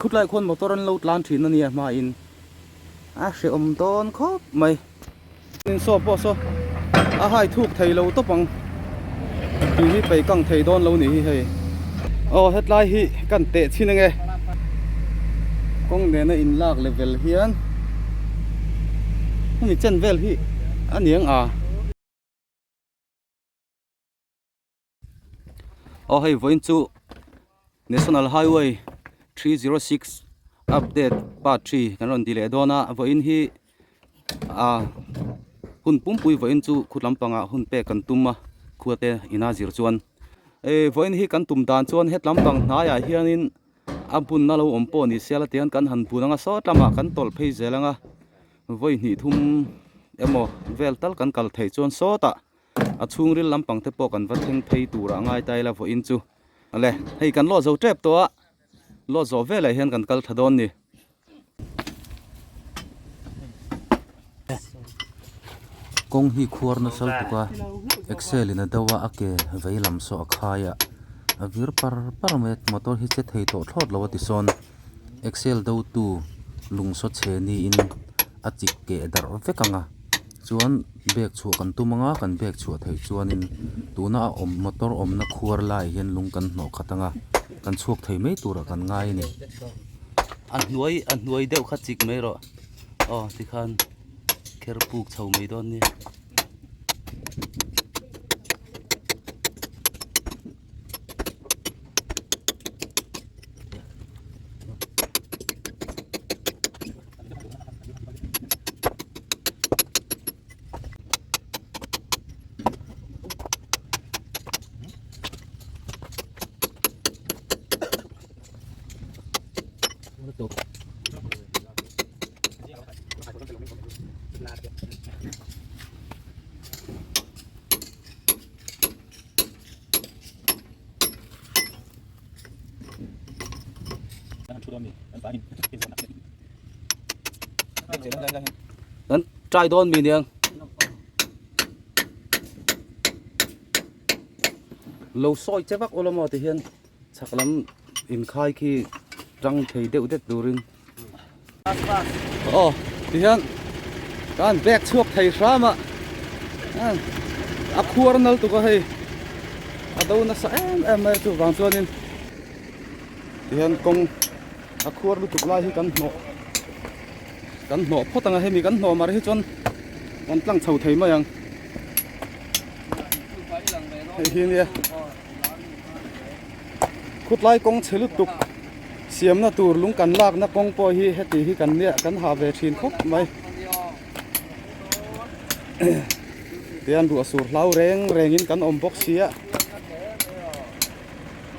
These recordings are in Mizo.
Khutlai khuan motor an lo tlan thin a nia hmain a hrehawm dawn khawp mai. Saw pawh saw a hai thuk thei lo tawp ang tui hi pei kang thei dawn lo nih hi hei. Aw hetlai hi kan teh chhin ange kawng nena in lak level hian hemi chen vel hi a niang a. Aw hei vawiin chu National Highway 306 update part 3 kan rawn ti leh dawn a vawiin hi ah hun pumpui vawiin chu khut lampangah hun pek kan tum a khua te ina zir chuan eh vawiin hi kan tum dan chuan het lampang hnaiah hianin a bunna lo awm pawh ni se la tihian kan han bun anga sawt lamah kan tawlh phei zel anga vawi hnih thum emaw vel tal kan kal theih chuan sawtah. A chhungril lampang te pawh kan va thleng phei turah a ngai ta ila vawiin chu. Awle, hei kan lawh zo tep tawh a, lawh zawh velah hian kan kal tha dawn ni. Kawng hi khuar nasa lutuk a, Excel in a do a, a ke vei lam saw a khai a, a vir par par mai a, motor hi che thei tawh thlawt lo a ti sawn. Excel do tu lung saw chhe niin a chik keh darh vek ang a. Chuan bag chhuah kan tum anga kan bag chhuah theih chuanin tuna a awm motor awmna khuar laiah hian lung kan hnawh khat anga kan chhuak thei mai turah kan ngai a ni. A hnuai a hnuai deuh kha chik mai rawh aw tikhan kher puk chho mai dawn nia. Kan try dawn mi niang lo sawi che vak ula maw ti hian chhak lam inkhai khi tang thei deuh det turin aw ti hian kan bag chhuak thei hram a a khuar nal tuk a hei a do nasa em em mai chuvang chuanin ti hian kawng a khuar lutuk lai hi kan hnawh kan hnawh phawt ang a hemi kan hnawh mar hi chuan kan tlang chho thei mai ang hei hi nia khutlai kawng chhe lutuk siamna tur lung kan lakna kawng pawh hi heti hi kan nia kan ha ve thin khawp mai tian ruah sur hlau reng rengin kan awm bawk si a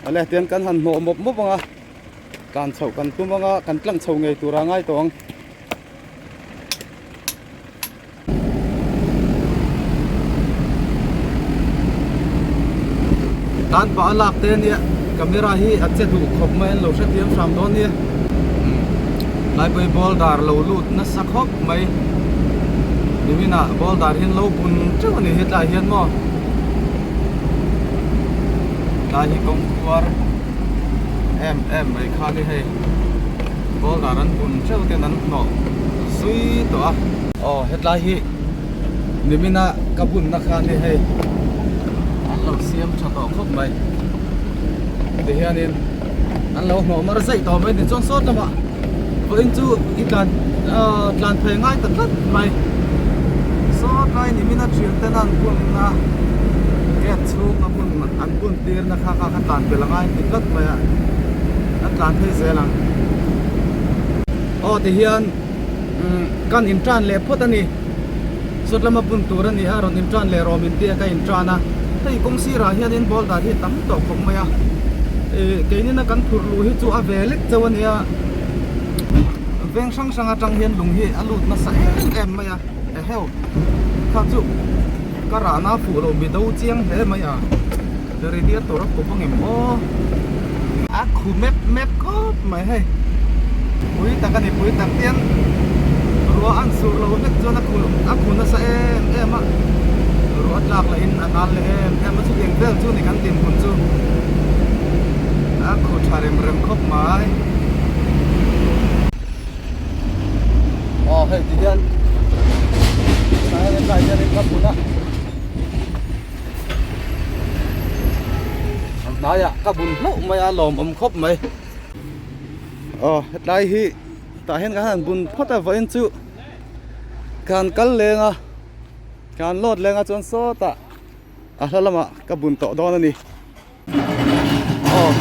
awle tian kan han hnawh mawp mawp ang a tlan chhoh kan tum ang a kan tlang chho ngei tura ngai tawh ang. Tan pah a lak te ania camera hi a che duh khawp mai an lo hrethiam hram dawn nia Laipui boulder lo lut nasa khawp mai niminah boulder hian lo bun teuh a ni hetlai hian maw tlai hi kawng khuar em em mai kha ni hei boulder an bun teuh ten an hnawh zui tawh a. Aw hetlai hi nimina ka bunna kha ni hei an lo siam tha tawh khawp mai tihianin an lo hnawh mar zaih tawh mai ni chuan sawt lamah vawiin chu i tlan ah tlan phei ngai ta tlat mai sawt lai nimina thian ten an bunna gate chhung a bun an bun tirna kha kha kha tlan pel angai ti tlat mai a an tlan phei zel ang aw tihian. Kan in tan leh phawt a ni. Sawt lama bun tur a ni a, rawn in tan leh rawh min tia ka in tan a. Hei kawng sirah hianin boulder hi tam tawh khawp mai a. Ih keinina kan phurh luh hi chu a ve lek chauh a nia. Veng hrang hrang atang hian lung hi a lut nasa em em mai a. Eheu kha chu ka rahna fuh loh mi do chiang hle mai a. Radiator a kawp angem aw a khu mep mep khawp mai hei pui tak a ni pui tak hian ruah an sur lo vek chuan a khu a khu nasa em em a ruah a tlak lah in a nal leh em em a chutiang vel chu ni kan dinhmun chu a khu tha rem rem khawp mai. ka bun hlauh mai a lawmawm khawp mai. Aw hetlai hi tah hian kan han bun phawt a vawiin chu kan kal leng a kan load leng a chuan sawtah a hla lamah ka bun tawh dawn a ni. Aw.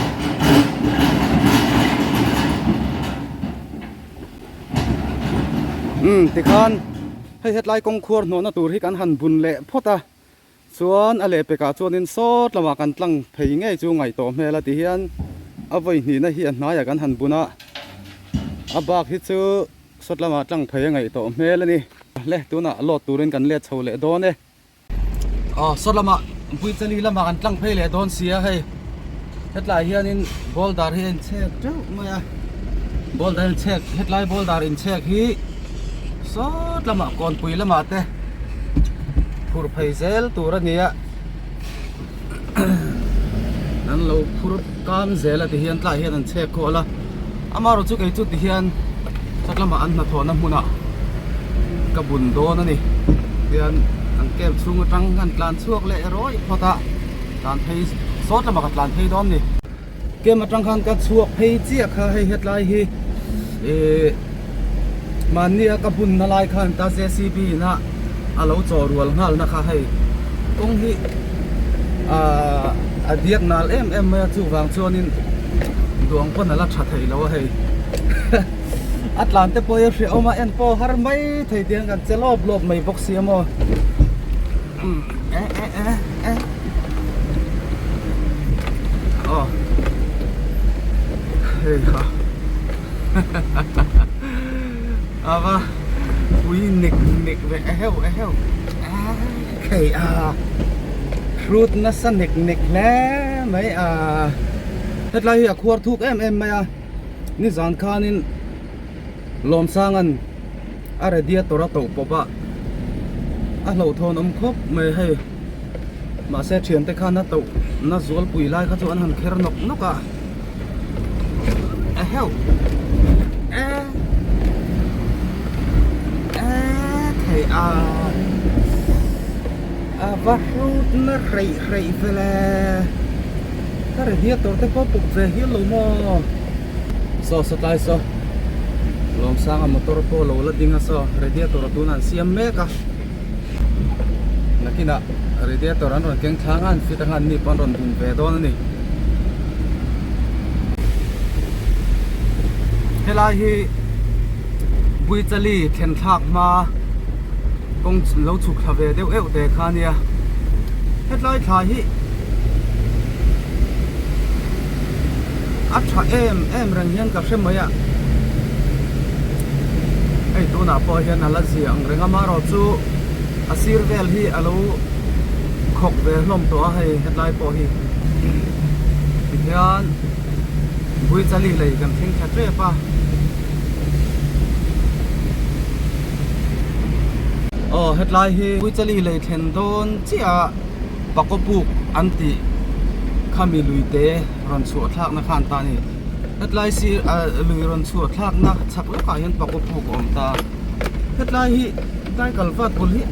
Umm tikhan hei hetlai kawng khuar hnawhna tur hi kan han bun leh phawt a chuan a lehpekah chuanin sawt lamah kan tlang phei ngei chu ngaih tawh hmel a tihian a vawi hnihna hi a hnaiah kan han bun a a bak hi chu sawt lamah tlang phei a ngaih tawh hmel a ni le tunah load turin kan let chho leh dawn e. Aw saw lamah Buichali lamah kan tlang phei leh dawn sia hei hetlai hianin boulder hi a inchhek teuh mai a boulder inchhek hetlai boulder inchhek hi sawt lamah kawnpui lamah te phurh phei zel tur a ni a an lo phur kam zel a ti hian tlaiah hian an chhek khawl a amaherawhchu kei chu ti hian sawt lamah an hnathawhna hmunah ka bun dawn a ni tihian an camp chhung atang an tlan chhuak leh rawih phawt a tlan phei sawt lamah ka tlan phei dawn a ni camp atang khan ka chhuak phei chiah kha hei hetlai hi ihh mahni a ka bunna lai khan ta J C B in a a lo chaw rual nghal na kha hei kawng hi ahh a diak nal em em mai a chuvang chuanin duang pawn a la tha thei lo a hei a tlan te pawh hi a hrehawm a en pawh har mai thei tiang kan che lawp lawp mai bawk si a maw eh eh eh eh aw hei ha ava pui nek nek ve eheu eheu khei a hrut nasa nek nek hle mai a hetlai hi a khuar thuk em em mai a nizan khanin Lawmsanga'n a radiator a toh pawp a a hlauhthawn awm khawp mai hei mahse thiante khan a toh na zualpui lai kha chu an han kher nawk nawk a eheu e e thei a a va hrut na hreih hreih vele ka radiator te pawh pawp ve hial lo maw. Saw saw tlai saw Lawmsanga motor pawh lo la ding a saw radiator tunah an siam mek a nakinah radiator an rawn keng thlang a an fit anga an ni pawh an rawn bum ve dawn a ni helai hi Buichali thlen thlak hma kawng lo chhuk thla ve deuh euh te kha a nia hetlai thla hi a tha em em reng hian ka hre mai a hei tunah pawh hian a la zia ang reng a marawh chu a sir vel hi a lo khawk ve hlawm tawh a hei hetlai pawh hi tihian Buichali lei kan thleng thla tep a aw hetlai hi Buichali lei thlen dawn chiah a. Pakaw puk an tih khami lui te rawn chhuah thlakna khan ta a ni. Hetlai sir ah lui rawn chhuah thlakna chhak lawkah hian pakaw puk a awm ta. Hetlai hi tlai kal vat bul hi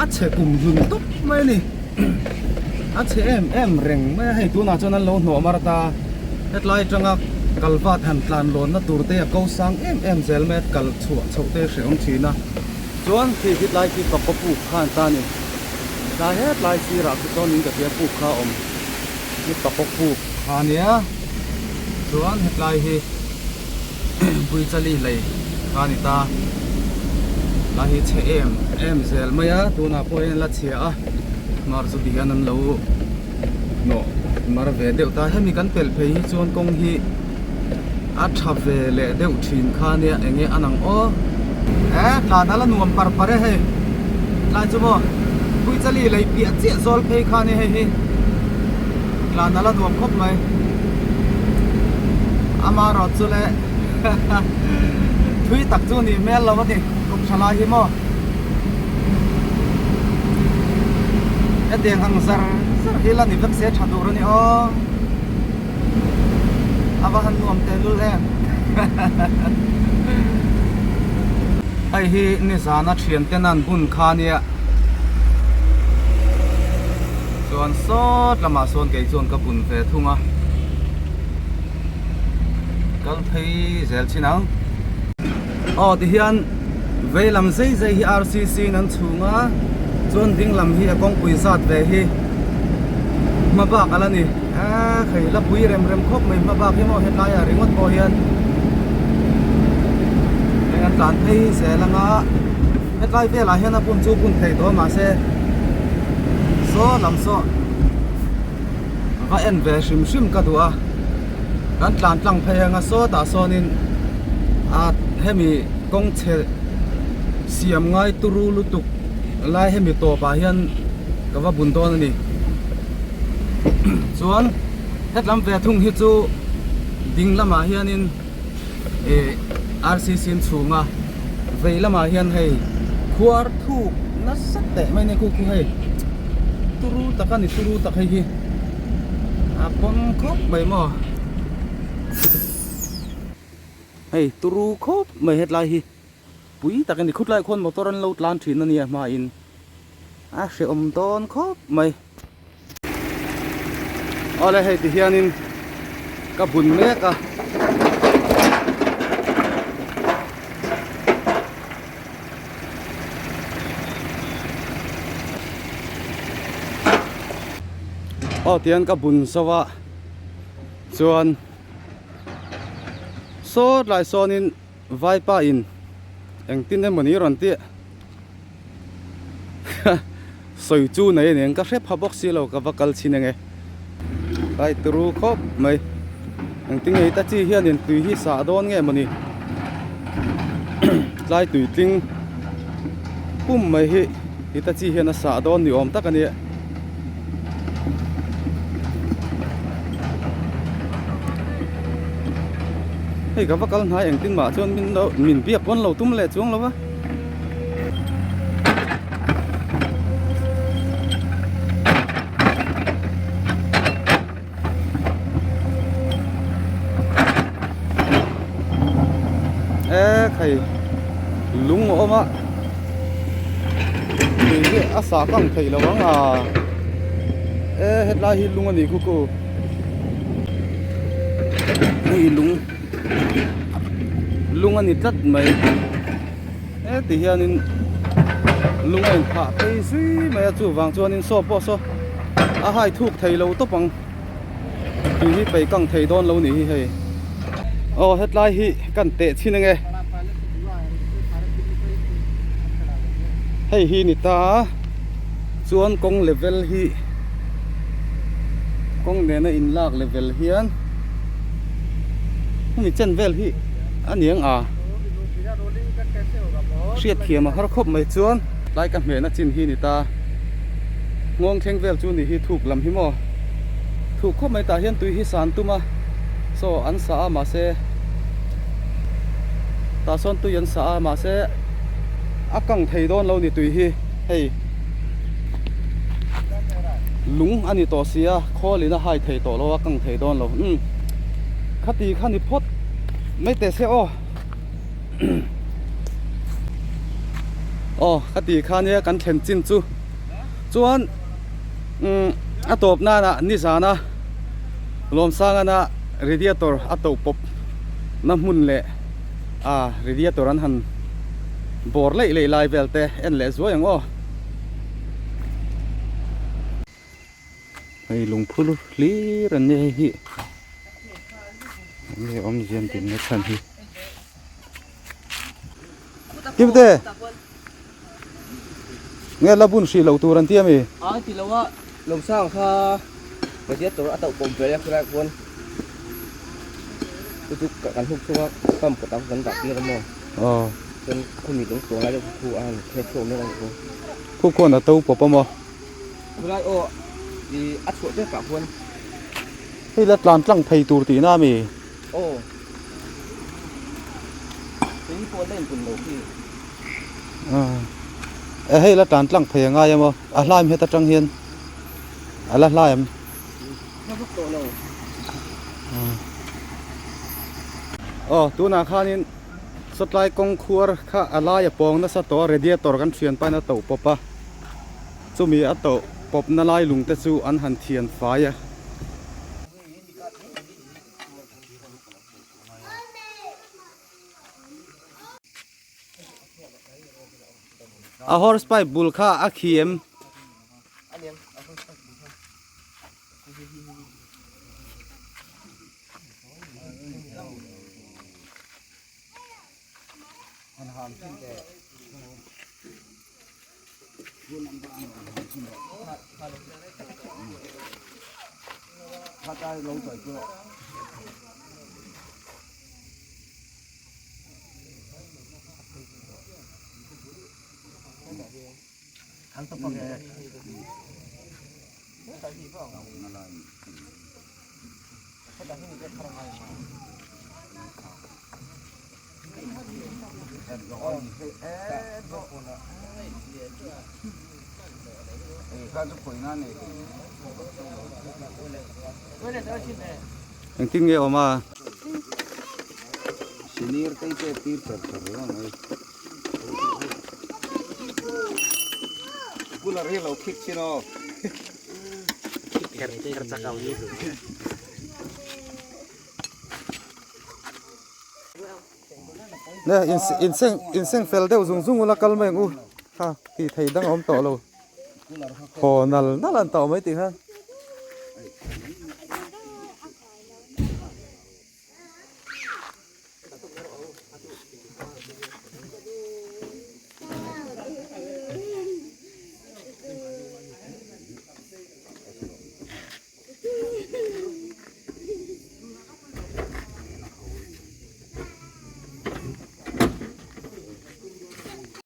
a chhe kum hlun tawp mai a ni. A chhe em em reng mai a hei tunah chuan an lo hnawh mar ta. Hetlai atanga kal vat han tlan lawnna tur te a ko sang em em zel mai a kal chhuah chhoh te hrehawm thin a. Chuan khi hetlai khi pakaw puk khan ta a ni. Tlai hetlai sirah khi chuan in ka hria puk kha a awm ni pakawk puk kha a nia chuan hetlai hi Buichali lei kha a ni ta tlai hi chhe em em zel mai a tunah pawh hian la chhia a mar chu ti hian an lo hnawh mar ve deuh ta hemi kan pelh phei hi chuan kawng hi a tha ve leh deuh thin kha nia eng nge a nang aw. E tlan a la nuam par par e hei tlai chu maw Puichali lei piah chiah zawl phei kha nia hei hi tlan a la nuam khawp mai amaherawh chu le thui tak chu nih hmel lo a ni kum tha lai hi maw hetiang ang zar zar hi la ni vek se tha tur a ni aw. A va han nuam teh lul em Hei hi nizana thian ten an bun kha nia Chuan sawt lamah sawn kei chuan ka bun ve thung a. Kal phei zel chin ang. Aw tihian vei lam zei zei hi RCC in an chhung a, chuan ding lam hi a kawngpui zat ve hi hma bak a la ni. Eee hei la pui rem rem khawp mai hma bak hi maw hetlaiah ringawt pawh hian heng an tlan phei zel ang a, hetlai velah hian a bun chu bun thei tawh mahse saw lam saw va en ve hrim hrim ka duh a kan tlan tlang phei anga sawtah sawnin a hemi kawng chhe siam ngai turu lutuk lai hemi tawpah hian ka va bun dawn a ni chuan hetlam ve thung hi chu ding lamah hianin ih R C C an chhung a vei lamah hian hei khuar thuk nasa teh mai a ni khu khu hei turu tak a ni turu tak hei hi a pawm khawp mai maw hei turu khawp mai hetlai hi pui tak a ni khutlai khuan motor an lo tlan thin a nia hmain a hrehawm dawn khawp mai. Awle hei ti hianin ka bun mek a. Aw tihian ka bun zo a chuan saw tlai sawnin vaipa in engtin emawni rawn tih. Sawi chu nei aniang ka hre pha bawk si lo ka va kal chhin ange kai turu khawp mai engtin nge ta chi hianin tui hi sah dawn nge mawni tlai tui tling pum mai hi hitachi hian a sah dawn ni awm tak a ni. Hei ka va kal hnai engtin mah chuan min lo min biak pawn lo tum leh chuang lo va. E khai lung a awm a tui hi a sah kang theih lo ang a e hetlai hi lung a nih khu ku hei lung lung a ni tlat mai e ti hianin lung a inphah phei zui mai a chuvang chuanin saw pawh saw a hai thuk thei lo tawp ang. Tui hi pei kang thei dawn lo nih hi hei. Aw hetlai hi kan teh chhin ange. Hei hi ni ta chuan kawng level hi kawng nena in lak level hian hemi chen vel hi a ni ang a hriat thiam a har khawp mai chuan tlai ka hmehna chin hi ni ta nghawng thleng vel chu ni hi thuk lam hi maw. Thuk khawp mai tah hian tui hi san tum a saw an sa a mahse tah sawn tui an sa a mahse a kang thei dawn lo ni tui hi hei lung a ni tawh si a khawl in a hai thei tawh lo a kang thei dawn lo umm khati kha ni phawt mai teh se aw aw khati kha nia kan thlen chin chu chuan. Umm a tawp nana nizana Lawmsangana radiator a to pawp na hmun leh ah radiator an han bawr leih leih lai vel te en leh zuai ang aw. Hei lungphur hlir an ni hei hi enge awmzia an tih na chhan hi. Kimte. Nge la bun hrih loh tur an ti ami? A ti lo a, Lawmsang kha radiator a tauh pawm ve a khulai khuan chu chu kan huk chhung a pump kawt ah kan dah tir a maw? Aw. Chuan khumi lung tuang lai deuh khu khu a han khet chhuak mek a ni khu. Khu khuan a to pawp a maw? Khulai aw i a chhuah tep ah khuan. Hei la tlan tlang thei tur tihna ami? Aw. Kei pawh la inpun lo khi. E hei la tan tlang phei a ngai a maw a hlaim het atang hian a la hlaim. Hla vak tawh lo. Aw tunah khanin sawtlai kawng khuar kha a lai a pawng nasa tawh a radiator kan thian pahin a toh pawp a chumi a toh pawp na lai lung te chu an han thian fai a. A horse pipe bul kha a khi em? Engtin nge awm a? Ne in in seng in seng fel deuh zung zung ula kal mai ang u kha tih thei dang a awm tawh lo haw nal nal an tawh mai tih khan.